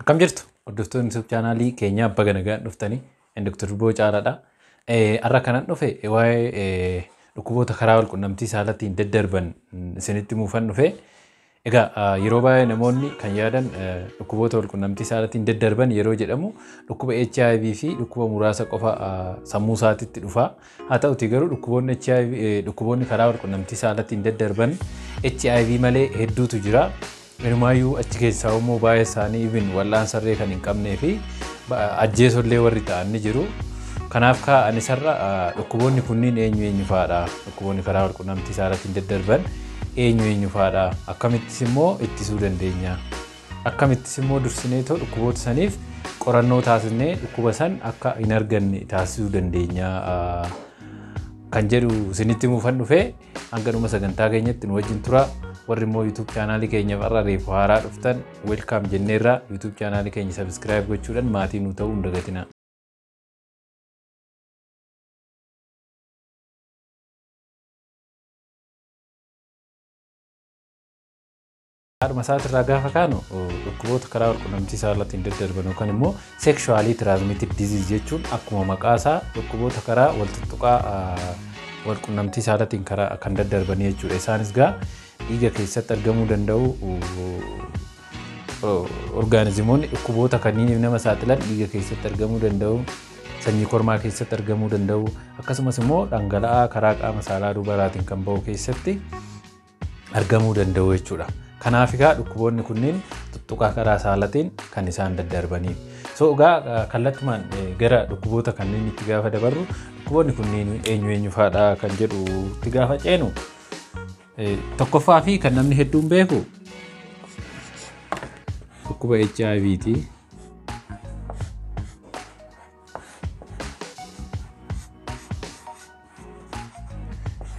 Akkam jirtu hordoftoonni YouTube chaanaalii keenya baga nagaan dhuftanii Dr. Durboo Caalaadha. Har'a kanan dhufe waa'ee dhukkuboota karaa walqunnamtii saalaatiin daddarban isinitti himuufan dhufe. Egaa yeroo baay'ee namoonni kan yaadan dhukkuboota walqunnamtii saalaatiin daddarban yeroo jedhamu dhukkuba HIV fi dhukkuba muraasa qofa sammuu isaatitti dhufa. Haa ta'uti garuu dhukkuboonni HIV dhukkuboonni karaa walqunnamtii saalaatiin daddarban HIV malee hedduutu jira. Inumaayyuu achi keessaa immoo baay'ee isaanii even wal'aansarree kan hin qabnee fi ajjeesollee warri ta'an ni jiru. Kanaaf ani sarara dhukkuboonni kunniin eenyu eenyu fa'aadha? Dhukkuboonni karaa walqunnamtii saalaatiin daddarban eenyu eenyu fa'aadha? Akkamittis immoo ittisuu dandeenya? Akkamittis immoo dursinee too dhukkuboota saniif qorannoo taasisnee dhukkuba san akka hin arganne taasisuu dandeenya? Kan jedhu isinitti himuufan dhufee hanga dhuma sagantaa keenyatti nu wajjin tura. Warri immoo YouTube chaanaalii keenyaaf har'a reefu haaraa dhuftan welcome jenneerra. YouTube chaanaalii keenya subscribe gochuudhaan maatii nu ta'uu hin dagatinaa. Haadhuma isaatirraa gaafa kaanu dhukkuboota karaa walqunnamtii saalaatiin daddarban yookaan immoo sexually transmitted disease jechuun akkuma maqaa isaa dhukkuboota karaa wal tuttuqaa walqunnamtii saalaatiin karaa kan daddarbanii jechuudha. Isaanis gaa dhiiga keessatti argamuu danda'u. Orgaanizimoonni dhukkuboota kanniiniif nama saaxilan dhiiga keessatti argamuu danda'u, sanyii kormaa keessatti argamuu danda'u, akkasumas immoo dhangala'aa karaa qaama saalaa dubaraatiin kan bahu keessatti argamuu danda'u jechuudha. Kanaaf egaa dhukkuboonni kunneen tuttuqaa karaa saalaatiin kan isaan daddarbaniif. So egaa kallattumaan gara dhukkuboota kanneen itti gaafa dabarru dhukkuboonni kunneen eenyu eenyu fa'aadha kan jedhu itti gaafa ceenu tokkoffaa fi kan namni hedduun beeku dhukkuba HIV ti.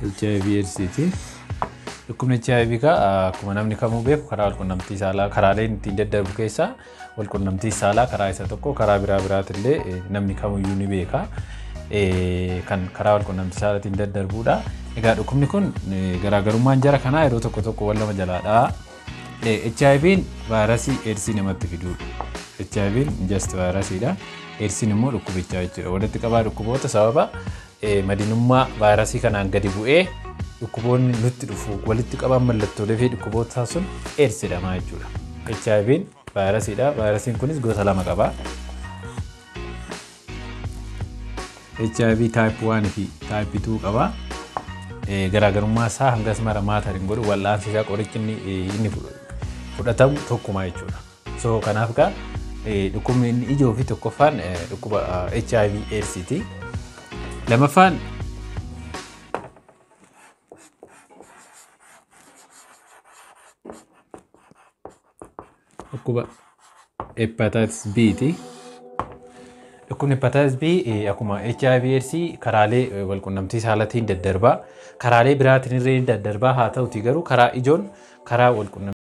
HIV AIDS ti. Dhukkubni HIV akkuma namni kamuu beeku karaa walqunnamtii saalaa karaaleen ittiin daddarbu keessaa walqunnamtii saalaa karaa isa tokko karaa biraa biraatillee namni kamiyyuu ni beeka. Kan karaa walqunnamtii saalaatiin daddarbudha. Egaa dhukkubni kun garaagarummaan jara kanaa yeroo tokko tokko wal lama jalaadha. HIV'n vaayirasii AIDS namatti fidudha. HIV'n just vaayirasiidha. AIDSiin immoo dhukkubichaa jechuudha. Walitti qabaa dhukkuboota sababa madinummaa vaayirasii kanaan gadi bu'ee dhukkuboonni nutti dhufu walitti qabaan mallattoolee fi dhukkuboota sun AIDS jedhama jechuudha. HIV'n vaayirasiidha. Vaayirasiin kunis gosa lama qaba. HIV type 1 fi type 2 qaba. Garaagarummaa isaa hangas mara maatar hin godhu wal'aansi isaa qorichi inni fudhatamu tokkuma jechuudha. So kanaaf egaa dhukkubni inni ijoo fi tokkoffaan dhukkuba HIV AIDS ti. Lamaffaan dhukkuba hepatitis B ti. Dhukkubni hepatitis B akkuma HIV AIDS karaalee walqunnamtii saalaatiin daddarbaa karaalee biraatiin illee daddarbaa haa ta'uti garuu karaa ijoon karaa walqunnamtii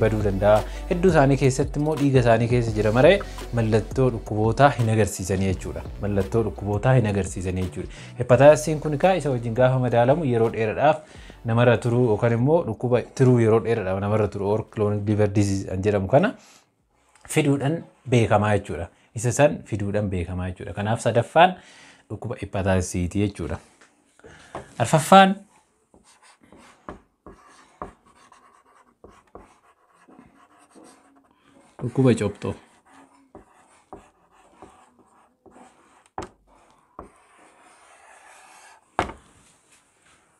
Baduu danda'a. Hedduu isaanii keessatti immoo dhiiga isaanii keessa jira maree mallattoo dhukkubootaa hin agarsiisanii jechuudha. Mallattoo dhukkubootaa hin agarsiisanii jechuudha. Hepataayitisiin kun kaa isa wajjin gaafa madaalamu yeroo dheeraadhaaf namarra turuu yookaan immoo dhukkuba tiruu yeroo dheeraadhaaf namarra turu or chronic liver disease kan jedhamu kana fiduudhaan beekamaa jechuudha. Isa san fiduudhaan beekamaa jechuudha. Kanaaf sadaffaan dhukkuba hepataayitisiiti jechuudha. Arfaffaan dhukkuba cobxoo.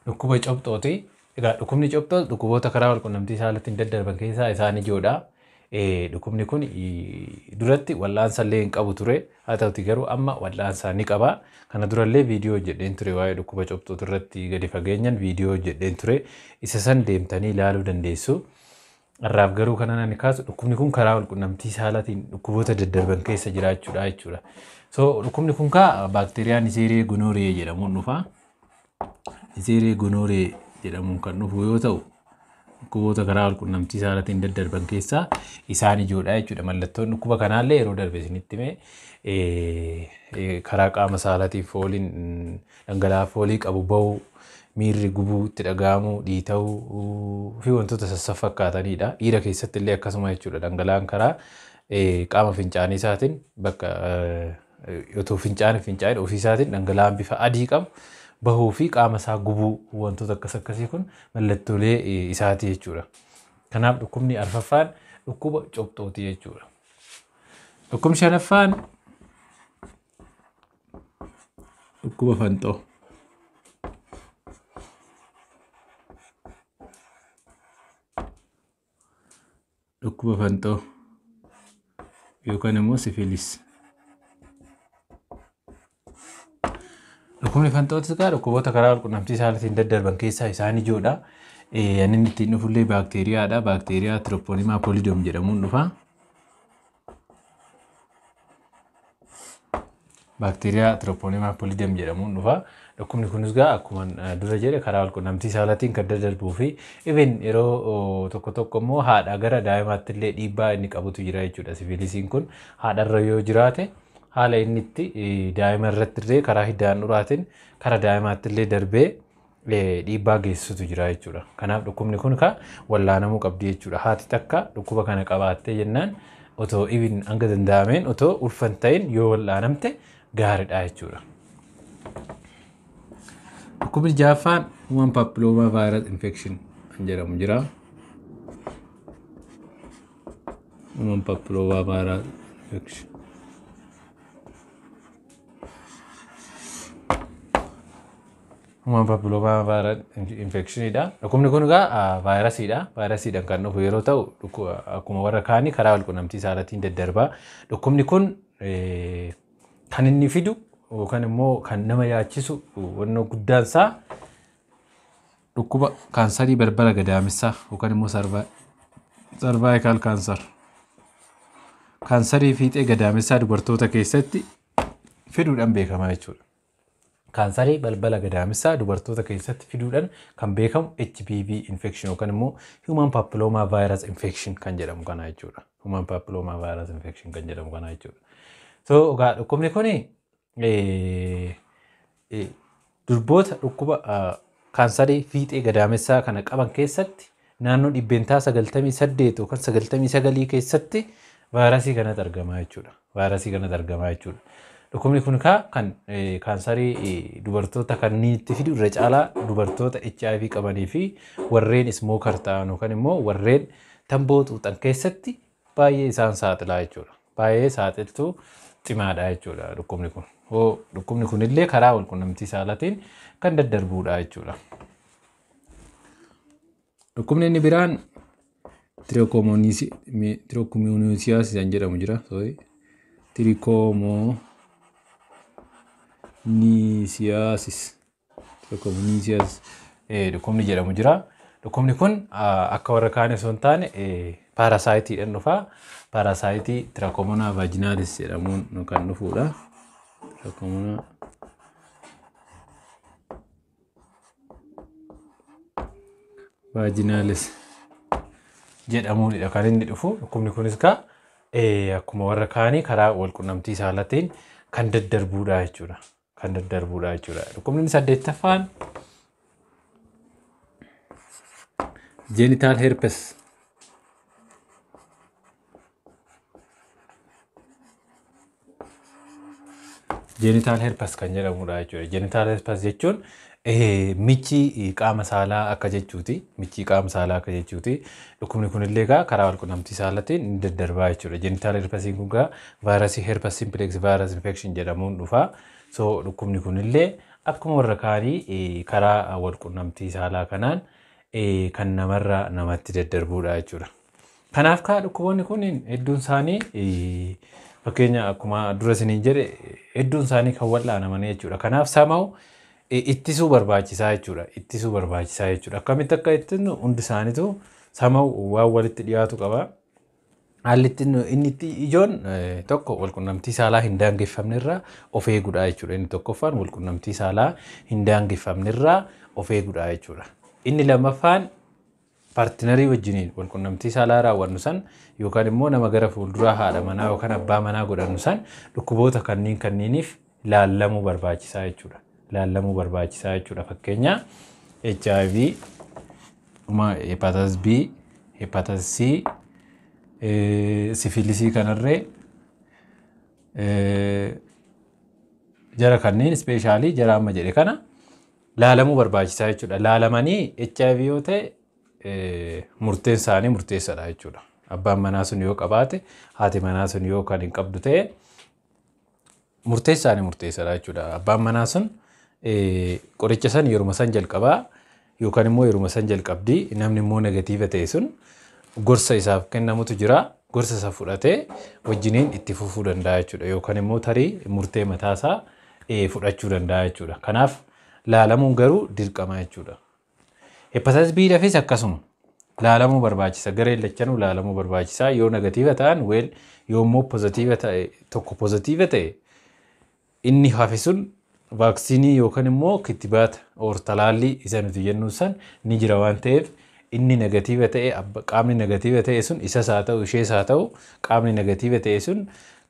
Dhukkuba cobxooti. Egaa dhukkubni cobxoo dhukkuboota karaa walqunnamtii saalaatiin daddarban keessaa isaan ijoodha. Dhukkubni kun duratti wal'aansa illee hin qabu ture. Haa ta'uti garuu amma wal'aansa ni qaba. Kana durallee viidiyoo hojjedheen ture, waa'ee dhukkuba cobxoo irratti gadi fageenyaan viidiyoo hojjedheen ture. Isa san deemtanii ilaaluu dandeessu. Har'aaf garuu kanan ani kaasu dhukkubni kun karaa walqunnamtii saalaatiin dhukkuboota daddarban keessa jiraachuudha jechuudha. So dhukkubni kun kaa baakteeriyaan Neisseria gonorrhoeae jedhamuun dhufa. Neisseria gonorrhoeae jedhamuun kan dhufu yoo ta'u, dhukkuboota karaa walqunnamtii saalaatiin daddarban keessaa isaan ijoodha jechuudha. Mallattoon dhukkuba kanaallee yeroo darbe isinitti hime, karaa qaama saalaatiin fooliin dhangala'aa foolii qabu bahuu, miirri gubuu itti dhaga'amuu, dhiita'uu fi wantoota sassaffakkaataniidha. Dhiira keessatti illee akkasuma jechuudha. Dhangala'aan karaa qaama fincaanii isaatiin bakka otoo fincaan fincaa'in ofii isaatiin dhangala'aan bifa adii qabu bahuu fi qaama isaa gubuu, wantoota akkas akkasii kun mallattoolee isaati jechuudha. Kanaaf dhukkubni arfaffaan dhukkuba cobxooti jechuudha. Dhukkubni shanaffaan dhukkuba fanxoo. Dhukkuba fanxoo yookaan immoo sifilis. Dhukkubni fanxootis egaa dhukkuboota karaa walqunnamtii saalaatiin daddarban keessaa isaan ijoodha. Inni ittiin dhufullee baakteeriyaadha. Baakteeriyaa Treponema pallidum jedhamuun dhufa. Baakteeriyaa Treponema pallidum jedhamuun dhufa. Dhukkubni kunis egaa akkuma dura jedhe karaa walqunnamtii saalaatiin kan daddarbuu fi even yeroo tokko tokko immoo haadha gara daa'imaatti illee dhiibbaa inni qabutu jira jechuudha. Sifiilisiin kun haadharra yoo jiraate haala inni itti daa'ima irratti illee karaa hidda handhuuraatiin karaa daa'imaatti illee darbee dhiibbaa geessisutu jira jechuudha. Kanaaf dhukkubni kun ka wallaanamuu qabdi jechuudha. Haati takka dhukkuba kana qabaattee jennaan otoo even hanga danda'ameen otoo ulfa hin ta'in yoo wallaanamte gaariidha jechuudha. Dhukkubni ja'affaan human papilloma virus infection kan jedhamu jira. Human papilloma virus infection. Human papilloma virus infectionidha. Dhukkubni kun egaa vaayirasiidha. Vaayirasiidhaan kan dhufu yeroo ta'u, akkuma warra kaanii karaa walqunnamtii saalaatiin daddarba. Dhukkubni kun kan inni fidu yookaan immoo kan nama yaachisu wannoo guddaan isaa dhukkuba kaansarii balbala gadaamessaa yookaan immoo cervical cancer. Kaansarii fiixee gadaamessaa dubartoota keessatti fiduudhaan beekama jechuudha. Kaansarii balbala gadaamessaa dubartoota keessatti fiduudhaan kan beekamu HPV infection yookaan immoo human papilloma virus infection kan jedhamu kana jechuudha. Human papilloma virus infection kan jedhamu kana jechuudha. So egaa dhukkubni kuni durboota dhukkuba kaansarii fiixee gadaamessaa kana qaban keessatti naannoo 98% yookaan 99 keessatti vaayirasii kanatu argama jechuudha. Vaayirasii kanatu argama jechuudha. Dhukkubni kun kan kaansarii dubartoota kan inni itti fidu irra caalaa dubartoota HIV qabanii fi warreen smoker ta'an yookaan immoo warreen tamboo xuuxan keessatti baay'ee isaan saaxilaa jechuudha. Baay'ee saaxiltuu cimaadha jechuudha dhukkubni kun. Dhukkubni kunillee karaa walqunnamtii saalaatiin kan daddarbudha jechuudha. Dhukkubni inni biraan trichomoniasis kan jedhamu jira. Trichomoniasis. Trichomoniasis dhukkubni jedhamu jira. Dhukkubni kun akka warra kaanii osoo hin taane paarasaayiitiidhaan dhufa. Paarasaayitii Trichomonas vaginalis jedhamuun kan dhufudha. Trichomonas vaginalis. jedhamuunidha kan inni dhufu. Dhukkubni kunis kaa akkuma warra kaanii karaa walqunnamtii saalaatiin kan daddarbuudha jechuudha. Kan daddarbuudha jechuudha. Dhukkubni inni saddeettaffaan genital herpes. Genital herpes kan jedhamudha jechuudha. Genital herpes jechuun michii qaama saalaa akka jechuuti. Michii qaama saalaa akka jechuuti. Dhukkubni kunillee egaa karaa walqunnamtii saalaatiin ni daddarbaa jechuudha. Genital herpesiin kun egaa vaayirasii herpes simplex virus infection jedhamuun dhufa. So dhukkubni kunillee akkuma warra kaanii karaa walqunnamtii saalaa kanaan kan namarraa namatti daddarbuudha jechuudha. Kanaaf kaa dhukkuboonni kun hedduun isaanii fakkeenya akkuma dura isiniin jedhe hedduun isaanii kan wal'aanaman jechuudha. Kanaaf sama'u ittisuu barbaachisaa jechuudha. Ittisuu barbaachisaa jechuudha. Akkamitti akka ittisnu hundi isaaniitu sama'u waan walitti dhiyaatu qaba. Haalli inni itti ijoon tokko walqunnamtii saalaa hin daangeffamnerraa of eeguudha jechuudha. Inni tokkoffaan walqunnamtii saalaa hin daangeffamnerraa of eeguudha jechuudha. Inni lammaffaan paartinarii wajjiniin walqunnamtii saalaa raawwannu san yookaan immoo nama gara fuulduraa haadha manaa yookaan abbaa manaa godhannu san dhukkuboota kanneen kanneeniif laallamuu barbaachisaa jechuudha. Laallamuu barbaachisaa jechuudha. Fakkeenya HIV, hepatitis B, hepatitis C, sifilisii kanarree jara kanneen ispeeshaalii jara amma jedhe kana laalamuu barbaachisaa jechuudha. Laalamanii HIV yoo ta'e murteen isaanii murteessaadha jechuudha. Abbaan manaa sun yoo qabaate, haati manaa sun yoo kan hin qabdu ta'e murteen isaanii murteessaadha jechuudha. Abbaan manaa sun qoricha san yeruma san jalqabaa yookaan immoo yeruma san jalqabdii, namni immoo negatiiva ta'e sun gorsa isaaf kennamutu jira. Gorsa isa fudhatee wajjiniin itti fufuu danda'a jechuudha. Yookaan immoo tarii murtee mataasaa fudhachuu danda'a jechuudha. Kanaaf laalamuun garuu dirqama jechuudha. Hepatitis B dhaafis akkasuma laalamuu barbaachisa. Gareen lachanuu laalamuu barbaachisa. Yoo negatiiva ta'an weel, yoo immoo pozitiiva ta'e tokko pozitiiva ta'e inni hafe sun vaaksiinii yookaan immoo kittibaata or talaallii isa nuti jennu san ni jira waan ta'eef inni negatiiva ta'e qaamni negatiiva ta'e sun isas haa ta'u ishees haa ta'u qaamni negatiiva ta'e sun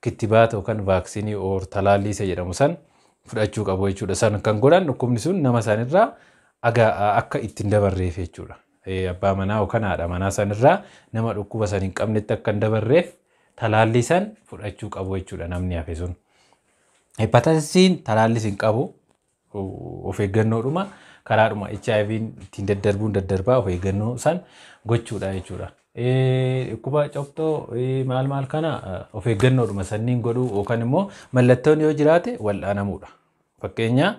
kittibaata yookaan vaaksiinii or talaallii isa jedhamu san fudhachuu qabu jechuudha. San kan godhan dhukkubni sun nama sanirraa akka ittiin dabarreef jechuudha. Abbaa manaa yookaan haadha manaa sanirraa nama dhukkuba san hin qabnetti akka hin dabarreef talaallii san fudhachuu qabu jechuudha namni hafe sun. Hepatitis talaallis hin qabu, of eeggannoodhuma karaadhuma HIV ittiin daddarbuun daddarbaa of eeggannoo san gochuudha jechuudha. Dhukkuba cobxoo maal maal kana of eeggannoodhuma sanniin godhuu yookaan immoo mallattoon yoo jiraate wal'aanamuudha. Fakkeenya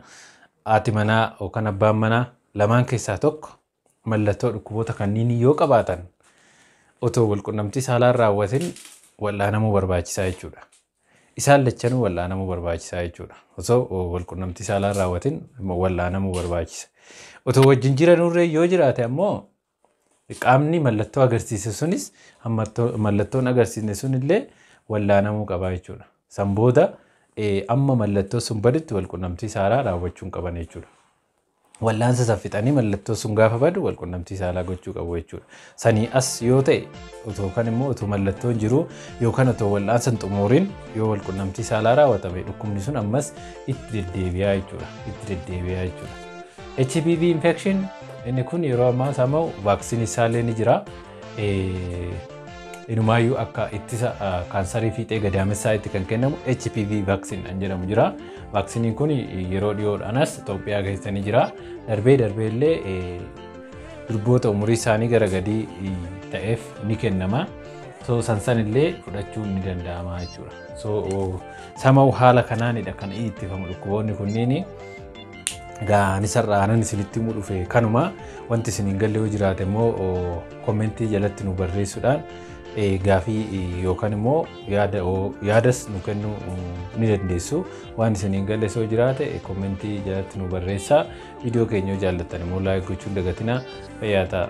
haati manaa yookaan abbaan manaa lamaan keessaa tokko mallattoo dhukkuboota kanneen yoo qabaatan otoo walqunnamtii saalaan raawwatin wal'aanamuu barbaachisaa jechuudha. Isaan lachanuu wal'aanamuu barbaachisaa jechuudha. Osoo walqunnamtii saalaan raawwatin wal'aanamuu barbaachisa. Otoo wajjin jiranurree yoo jiraate ammoo qaamni mallattoo agarsiise sunis mallattoon agarsiisne sunillee wal'aanamuu qaba jechuudha. San booda amma mallattoo sun badutti walqunnamtii saalaa raawwachuu hin qaban jechuudha. Wal'aansa san fixanii mallattoo sun gaafa badu walqunnamtii saalaa gochuu qabu jechuudha. Sanii as yoo ta'e otoo kan immoo otoo mallattoon jiru yookaan otoo wal'aansa hin xumuriin yoo walqunnamtii saalaa raawwatame dhukkubni sun ammas itti deddeebi'aa jechuudha. Itti deddeebi'aa jechuudha. HPV infection inni kun yeroo ammaa sama'u vaaksiinii isaallee ni jira. Inumaayyuu akka ittisa kaansarii fiixee gadaamessaa itti kan kennamu HPV vaccine kan jedhamu jira. Vaaksiniin kun yeroo dhiyoodhaanas Itoophiyaa keessa ni jira. Darbee darbee illee durboota umurii isaanii gara gadii ta'eef ni kennama. So san illee fudhachuun ni danda'ama jechuudha. So sama'u haala kanaanidha kan ittifamu dhukkuboonni kunniin. Egaa ani sar'aanan isinitti himuu dhufe kanuma. Wanti isin hin galle yoo jiraate immoo kommentii jalatti nu barreessuudhaan gaafii yookaan immoo yaadas nu kennuu ni dandeessu. Waan isin hin galle yoo jiraate kommentii jalatti nu barreessaa. Viidiyoo keenya yoo jaallattan immoo laayik gochuu hin dagatinaa. Fayyaa ta'a.